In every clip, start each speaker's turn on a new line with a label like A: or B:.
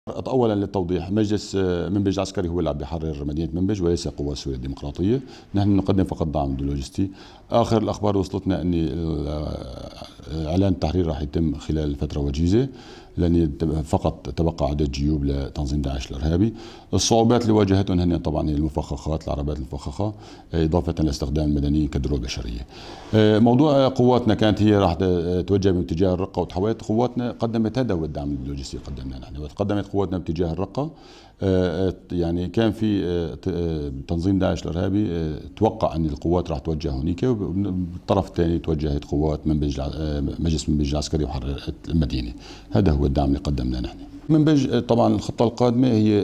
A: اولا للتوضيح، مجلس منبج العسكري هو اللي عم بيحرر مدينة منبج وليس قوات سوريا الديمقراطيه. نحن نقدم فقط دعم لوجستي. اخر الاخبار وصلتنا ان اعلان التحرير راح يتم خلال فترة وجيزه، لان فقط تبقى عدة جيوب لتنظيم داعش الارهابي. الصعوبات اللي واجهتهم هن طبعا المفخخات، العربات المفخخه، اضافه لاستخدام المدنيين كدروع بشريه. موضوع قواتنا كانت هي راح توجه باتجاه الرقة وتحولت قواتنا، قدمت، هذا هو الدعم اللوجستي قدمناه نحن، قدمت قواتنا باتجاه الرقه. يعني كان في تنظيم داعش الارهابي توقع ان القوات راح توجه هنيك، وبالطرف الثاني توجهت قوات منبج، مجلس منبج العسكري، وحررت المدينه. هذا هو الدعم اللي قدمناه نحن. منبج طبعا الخطة القادمة هي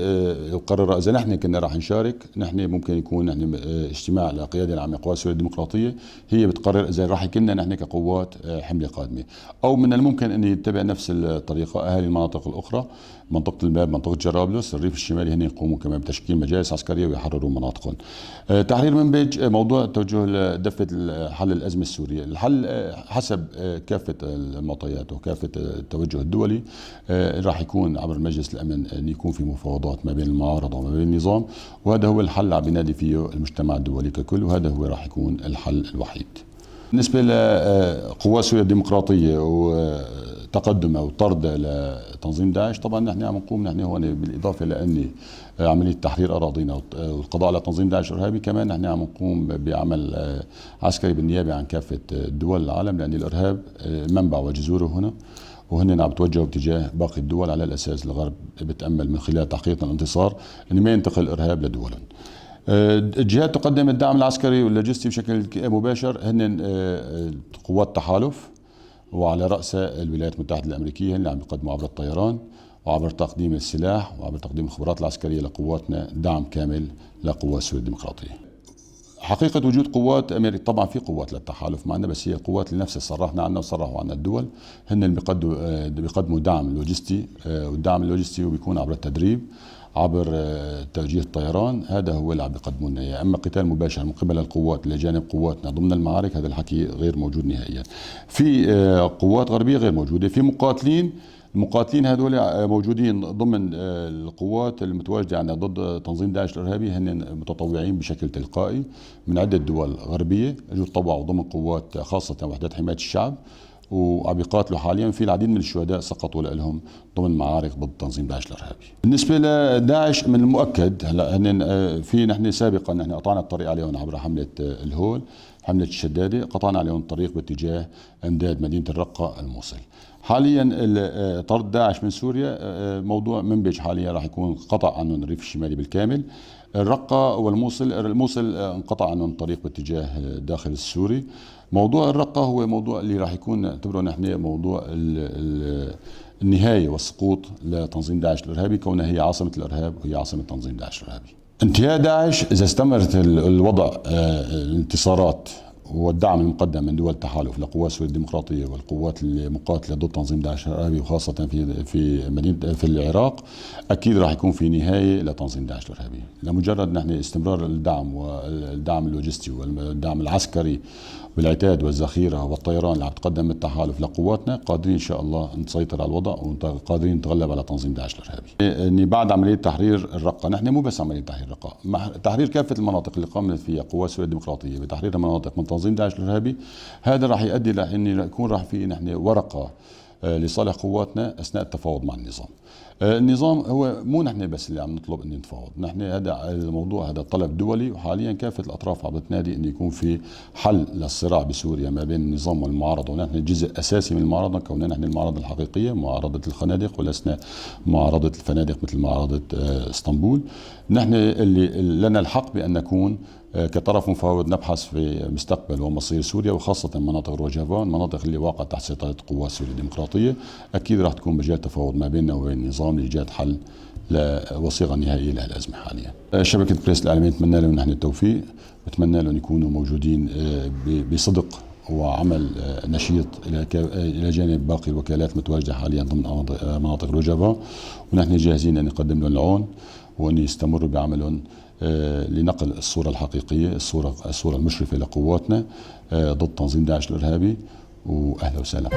A: القرار اذا نحن كنا راح نشارك. نحن ممكن يكون نحن اجتماع لقيادة العامة للقوات السورية الديمقراطيه، هي بتقرر اذا راح يكون نحن كقوات حمله قادمه، او من الممكن ان يتبع نفس الطريقة اهالي المناطق الاخرى، منطقة الباب، منطقة جرابلس، الريف الشمالي، هن يقوموا كمان بتشكيل مجالس عسكرية ويحرروا مناطقهم. تحرير منبج موضوع توجه دفة حل الازمة السوريه. الحل حسب كافة المعطيات وكافة التوجه الدولي راح يكون عبر مجلس الامن، ان يكون في مفاوضات ما بين المعارضة وما بين النظام، وهذا هو الحل اللي عم بينادي فيه المجتمع الدولي ككل، وهذا هو راح يكون الحل الوحيد. بالنسبة لقوات سوريا الديمقراطية وتقدمها وطردها لتنظيم داعش، طبعا نحن عم نقوم نحن هون بالاضافة لاني عملية تحرير اراضينا والقضاء على تنظيم داعش الارهابي، كمان نحن عم نقوم بعمل عسكري بالنيابة عن كافة دول العالم، لان الارهاب منبع وجذوره هنا، وهن عم بتوجهوا باتجاه باقي الدول. على الاساس الغرب بتامل من خلال تحقيق الانتصار انه ما ينتقل الارهاب لدولهم. الجهات تقدم الدعم العسكري واللوجستي بشكل مباشر هن قوات التحالف، وعلى رأسها الولايات المتحدة الأمريكية، اللي عم يقدموا عبر الطيران وعبر تقديم السلاح وعبر تقديم الخبرات العسكرية لقواتنا دعم كامل لقوات سوريا الديمقراطية. حقيقة وجود قوات أمريكا، طبعا في قوات للتحالف معنا، بس هي القوات اللي نفسها صرحنا عنها وصرحوا عنها الدول، هن اللي بيقدموا دعم لوجستي، والدعم اللوجستي وبيكون عبر التدريب، عبر توجيه الطيران. هذا هو اللي عم بيقدموا لنا اياه. اما قتال مباشر من قبل القوات لجانب قواتنا ضمن المعارك، هذا الحكي غير موجود نهائيا. في قوات غربية غير موجوده، في مقاتلين، المقاتلين هذول موجودين ضمن القوات المتواجدة عندنا ضد تنظيم داعش الارهابي، هن متطوعين بشكل تلقائي من عده دول غربيه، اجوا تطوعوا ضمن قوات، خاصة وحدات حماية الشعب، وعم يقاتلوا حاليا. في العديد من الشهداء سقطوا لهم ضمن معارك ضد تنظيم داعش الارهابي. بالنسبة لداعش من المؤكد هلا هن في نحن سابقا نحن قطعنا الطريق عليهم عبر حمله الهول، حمله الشداده، قطعنا عليهم الطريق باتجاه امداد مدينة الرقة الموصل. حاليا طرد داعش من سوريا، موضوع منبج حاليا راح يكون قطع عنهم الريف الشمالي بالكامل. الرقة والموصل، الموصل انقطع عنهم الطريق باتجاه الداخل السوري. موضوع الرقة هو موضوع اللي راح يكون نعتبره نحن موضوع النهاية والسقوط لتنظيم داعش الإرهابي، كونها هي عاصمة الإرهاب وهي عاصمة تنظيم داعش الإرهابي. انتهاء داعش إذا استمرت الوضع، الانتصارات والدعم المقدم من دول التحالف لقوات سوريا الديمقراطية والقوات المقاتلة ضد تنظيم داعش الارهابي، وخاصة في مدينة في العراق، اكيد راح يكون في نهاية لتنظيم داعش الارهابي. لمجرد نحن استمرار الدعم والدعم اللوجستي والدعم العسكري بالعتاد والذخيره والطيران اللي عم تقدم التحالف لقواتنا، قادرين ان شاء الله نسيطر على الوضع وقادرين نتغلب على تنظيم داعش الارهابي. اني بعد عملية تحرير الرقه، نحن مو بس عملية تحرير الرقه، تحرير كافة المناطق اللي قامت فيها قوات سوريا الديمقراطية بتحرير المناطق من تنظيم داعش الارهابي، هذا راح يؤدي لان يكون راح في نحن ورقة لصالح قواتنا اثناء التفاوض مع النظام. النظام هو مو نحن بس اللي عم نطلب ان نتفاوض، نحن هذا الموضوع هذا طلب دولي، وحاليا كافة الاطراف عم بتنادي انه يكون في حل للصراع بسوريا ما بين النظام والمعارضه، ونحن جزء اساسي من المعارضه، كوننا نحن المعارضة الحقيقيه، معارضة الخنادق ولسنا معارضة الفنادق مثل معارضة اسطنبول. نحن اللي لنا الحق بان نكون كطرف مفاوض نبحث في مستقبل ومصير سوريا، وخاصة مناطق روجافا، المناطق اللي واقعة تحت سيطرة قوات سوريا الديمقراطية. أكيد راح تكون مجال تفاوض ما بيننا وبين النظام لإيجاد حل وصيغة نهائية لهالأزمة حاليا. شبكة بريس الإعلامية نتمنى لهم نحن التوفيق، نتمنى لهم يكونوا موجودين بصدق وعمل نشيط الى جانب باقي الوكالات المتواجدة حاليا ضمن مناطق روجافا، ونحن جاهزين ان نقدم لهم العون وان يستمروا بعملهم لنقل الصورة الحقيقية، الصورة المشرفة لقواتنا ضد تنظيم داعش الإرهابي. وأهلا وسهلا.